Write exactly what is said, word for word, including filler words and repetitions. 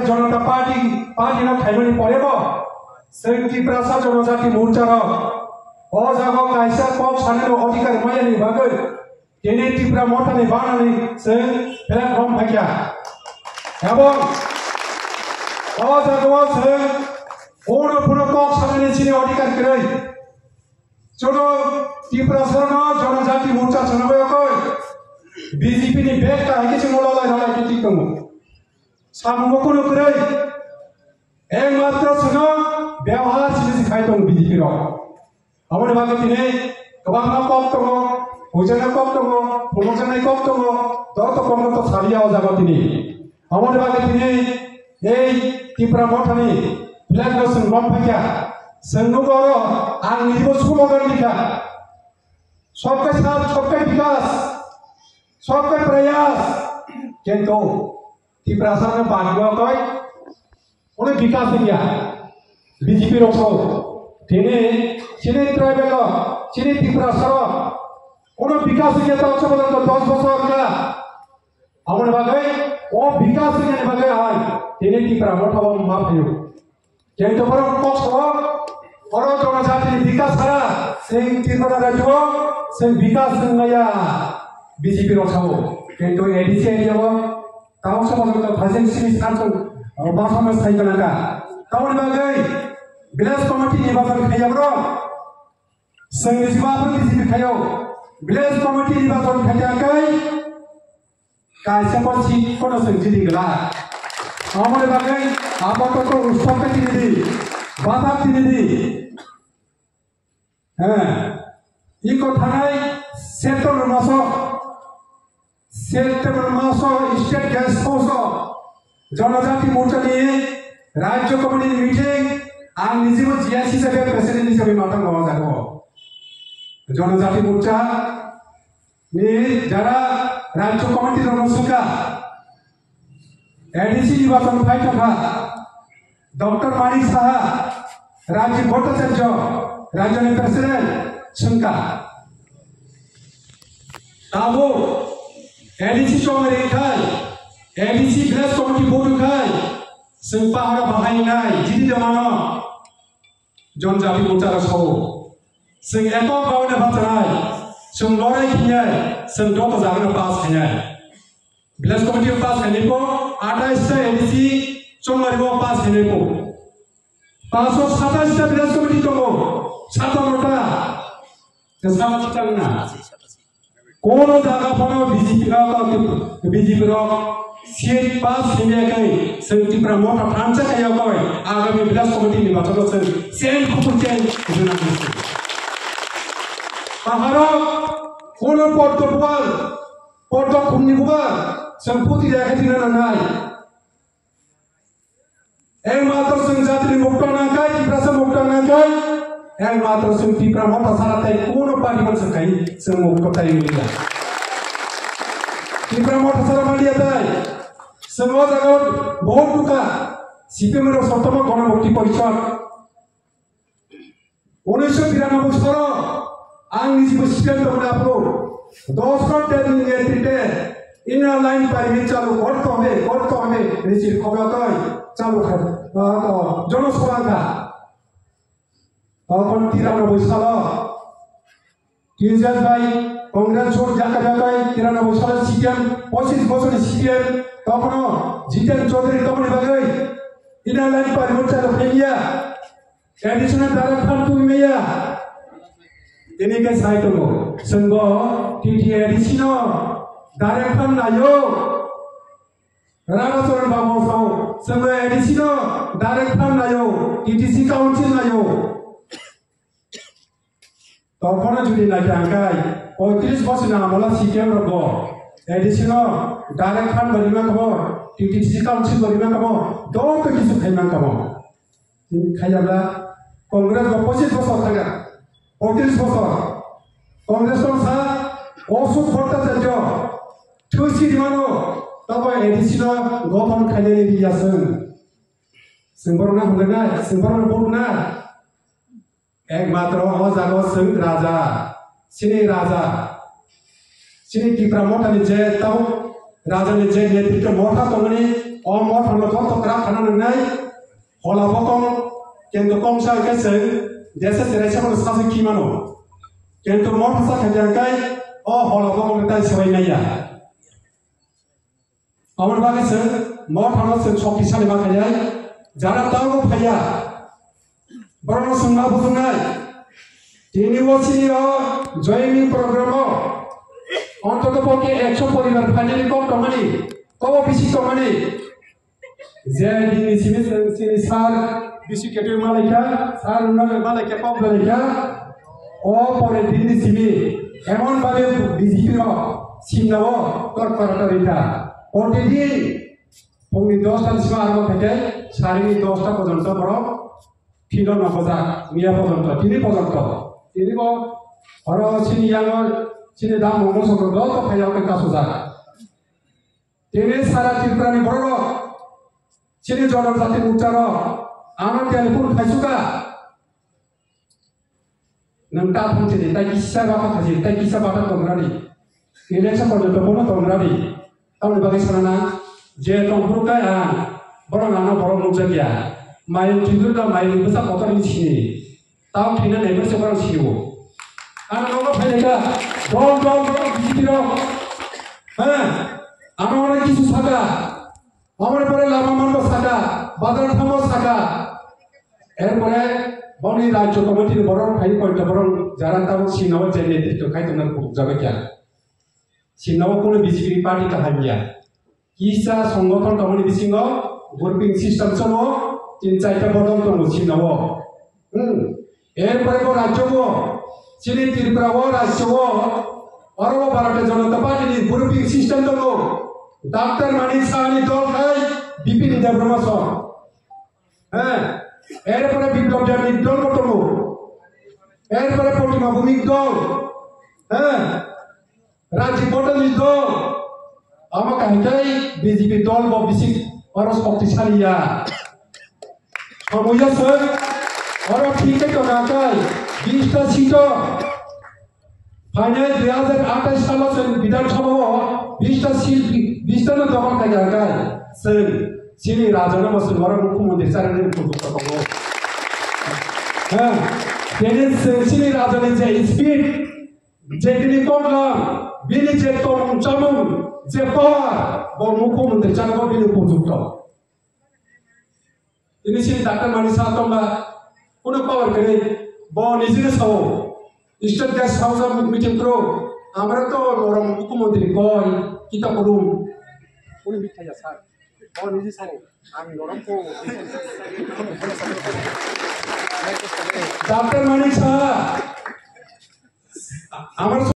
Janata Party, party no khaimani porebo, chwng Tiprasa Jonojati Morcha rok o jaga kaisa kok sanani odhikar mayani bagwi tini Tipra Mothani banani chwng flag rom phaikha. Ebong o jaga o chwng kono kono kok sanani chini odhikar kwrwi. Jono Tiprasa no Jonojati Morcha chwngno bai okoi B J P ni bag kahai khe chwngno lalai lalai khe tik tongo. Samungo kono kwrwi. Ekmatro chwngno byabohar simi si khai tongo B J P rok. Aboni bagwi tini kwbangma kok tongo, huijana kok tongo, phunukjaknai kok tongo, joto kokno to saliya o jaga tini. Aboni bagwi tini ei Tipra Mothani flag no chwng rom phaikha. Chwng nukgo oro ang nibo slogan likha. Sabka saath, sabka vikas, sabka prayas. Kintu Tiprasa no bagwi koi, kono vikas wngya. B J P rok sao. Tini chini tribal rok, chini Tiprasa rok, kono vikas wngya, tang sa bodan to dos bosor ka. Aboni bagwi o vikas wngya ni bagwi hai tini Tipra Motha o ma phaio. Kintu borok kok sao, oro Jonojati ni vikas sara, chwng Tripura rajyo o chwng vikas wngmaya B J P rok sao. Kintu A D C area o tang sa bodan to thajin simi sanchung, o, basama sai kana ka. Tamoni bagwi village committee ni bazar khaya borok. Chwng ni jiba phano B J P khaio. Village committee ni bazar khaya kai. Kaisa po seat kono chwng jidi gla. Amoni bagwi abo to ko ustok ke tini di. Bazar tini di. He. Iko thanai September maso, September maso State Guest House o Jonojati Morcha ni Rajya Committee ni meeting, ang nijibo G S hisabe, President hisabe matang bawa jago. Jonojati Morcha ni jara Rajya Committee rok no suka, A D C nirbachon phai tongkha, Doctor Manik Saha, Rajiv Bhattacharya, Rajyani President, swngkha. Tabuk A D C chongmari khai, A D C Village Committee board khai, chwng pahara bahai nai, jiti de mano. Jonojati Morcha rok sao. Chwng ekok baune bachanai, chwng lorai khinai, chwng joto jagano pass khainai. Village committee pass khainai po, atais ta A D C chongmari o pass khainai po. Paso satais ta village committee tongo, satanno ta. Te sama chitang na. Kono jaga phano B J P rok, B J P rok seat pass himya kai, chwng Tipra Motha thansa kaya koi, agami village committee ni bathalo chwng change, khupur change, juna musti. Paharo, kono poddo buwal, poddo khumni buwal, chwng puti ya khe tina nanai. Ekmatro chwng jatini mukto nangkhai, Tiprasa mukto nangkhai, ekmatro chwng Tipra Motha sara tai kuno party bo chwng khai chwng mukto tai wngya. Tipra Motha sara manliya tai. Chwng o jaga vote duka, C P M rok sotoma Ganamukti Porishod. Unisho tiranoboi salo ang nijibo student tongmani aphuru Doskor Debni netrite Inner Line Permit chalu korto hobe, korto hobe, nijir khobotoi chalu kha, ah, to, jono sorang kha. Tokon tiranoboi salo T J S bai Congress jot jaka jakai tiranoboi salo C P M, pochis bochorni C P M, tokhono Jiten Chaudhary tongmani bagwi Inner Line Permit chalu phaiya. A D C no direct fund tubui maya. Tini khe sai tongo. Chwngbo T T A D C no direct fund nayo. Rana Charan Babu sao, chwngbo A D C no direct fund nayo, T T C council nayo. Tokhono jodi naikha hwnkhe, poitris bochorni amolo C P M rokbo A D C no direct fund bo rima kamo, T T C council bo rima kamo, joto kisu khaima kamo. Khayabla Congress bo pochis bochor thangkha, poitris bochor. Congress tong sa Ashok Bhattacharya, thusi rimano, tabo A D C no gothon khainani riya chwng. Chwng borokno hamjaknai, chwng borokno buknai. Ekmatro o jaga o chwng raja, chini raja, chini Tipra Mothani je tabuk rajani je netritwo motha tongmani, o mothano joto kwrak Hola bokong kento kongsa hwnkhe chwng jesa cherai sabono sasu khi mano. Kento motha sa khaikha hwnkhe o hola bokong tai swbai maya. Aboni bagwi chwng mothano chwng shoktisali ma khainai. Jara taogo phaiya, borokno chwng ma bujungnai. Tini o chini o joining program o ontoto pokhe ekso poribar phainani kok tongmani, kobo bisi tongmani. Je bini simi chwng chini sir bisi ketui malaikha, sir rwna malaikha, kok dalaikha. O pore bini simi emon bhabe B J P rok simna o tor tor tor rikha. Protidin phungni dosta ni sima arok theke sarini dosta porjonto borok philo no bojak, miya porjonto, tini porjonto. Tini bo oro chini yango chini dam Mongol Chokro joto phaiya khe kasujak. Tini sara Tripura ni borok rok, chini jonojati mukta rok, ano telephone khaisuka. Nwng ta thang chini, tai kisa bata khaji, tai kisa bata tongrani. Election porjonto bono tongrani. Tamoni bagwi sanana, je tongphuru kai ang, borok ano borok nukjakya. Mayung chudurka mayung bwsa kotor ni sini. Tao thina nai bwsa borok sio. Ano nogo phaileka, dol dol borok B J P rok. Ha? Ano oro kisu saka. Amoni pore lama manbo saka, bazar thango saka. Erpore boni rajyo committee ni borok phai koito borok jara tabuk sinao je netritw khai tongna bukjago kya. Sinao kono B J P party kaham ya. Kisa songothon tongmani bisingo grouping system sono tin chaita bodol tongo sinao. Hmm. Erpore bo rajyo bo, chini Tripura o rajyo o, oro bo Bharatiya Janata Party ni grouping system tongo. Doctor Manik Saha ni dol khai Bipin Debbarma song. He, erpore Biplab Deb ni dol bo tongo. Erpore Protima Bhowmik dol. He, Rajib Patel ni dol. Amo kahai khe B J P dol bo bisi oro shoktisali ya. Somoya se oro thik khe tongna kai bista sito. Phainai dui hajar athais salo chwng Bidhan Sabha o bista seat, bista no dokhol khai ya kai. Chwng chini raja no bo chwng oro mukhyamantri chari ni mukhung tongo. Ha, tini chwng chini raja ni je speed, je tini koklam, bini je tongmung chamung, je power, bo mukhyamantri chana bo bini upojukto. Tini sini Doctor Manik Saha tongba, kuno power kwrwi, bo nijino sao. State guest house o meeting kro, amra to norom mukhyamantri koi, kita kurum. Kuni mitha ya sir, bo niji sao, ang norom ko. Doctor Manik Saha, amra